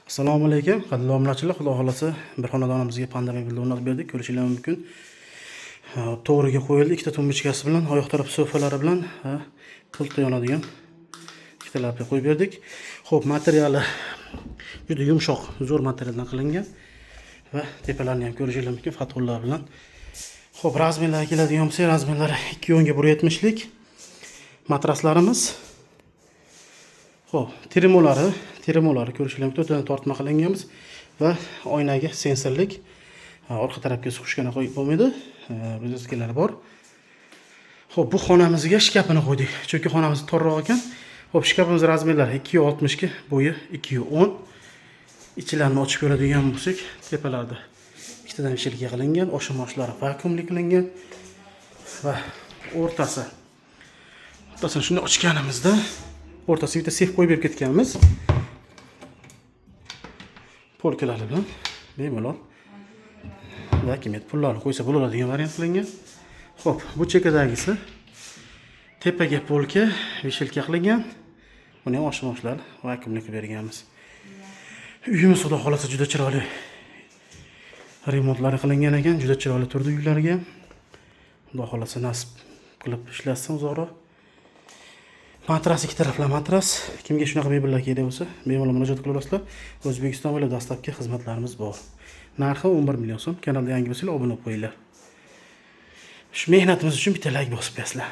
Assalomu alaykum, qadrli obunachilar. Xudo xohlasa, bir xonadonimizga Panda mebelni o'rnatib berdik. Ko'rishingiz mumkin. To'g'riga qo'yildi, ikkita tumbochkasi bilan, oyoq taraf sofalari bilan, pultda yonadigan ikkitalarni qo'yib berdik. Xo'p, materiali juda yumshoq, zo'r materialdan qilingan va tepalarini ham ko'rishingiz mumkin fatollar bilan. Xo'p, razmerlarga keladigan bo'lsak, razmerlari 2.10 ga 1.70 lik matraslarimiz. Xo'p, termolari ko'rishingiz mumkin. To'rttadan tortma qilinganmiz va oynaga sensorlik, orqa tarafga сушка ni qo'yib bo'lmaydi. Розетка lari bor. Xo'p, bu xonamizga shkafini qo'ydik. Chunki xonamiz torroq ekan. Xo'p, shkafimiz razmerlari 2.60 ga, bo'yi 2.10. Ichilarini ochib ko'radigan bo'lsak, tepalarda ikkitadan вешалка qilingan, oshim-oshlari vakuumli qilingan va o'rtasini shunday ochganimizda o'rtasiga bitta seyf qo'yib berib ketganmiz. Полка lari bilan bemalol dokument, pullarni qo'ysa bo'ladigan variant qilingan. Xo'p, bu chekkadagisi tepaga полка, вешалка qilingan. Buni ham oshim-oshlar vakuumli qilib berganmiz. Uyimiz, xudo xohlasa, juda chiroyli remontlari qilingan ekan, juda chiroyli turdi uylarga. Xudo xohlasa, nasib qilib ishlatsin uzoqroq. Matras, ikki taraflama matras. Kimga shunaqa mebellar kerak bo'lsa, bemalol murojaat qila olasizlar. O'zbekiston bo'ylab доставка xizmatlarimiz bor. Narxi 11 million so'm. Kanalda yangi bo'lsanglar, obuna bo'lib qo'yinglar. Shu mehnatimiz uchun bitta layk bosib qo'yasizlar.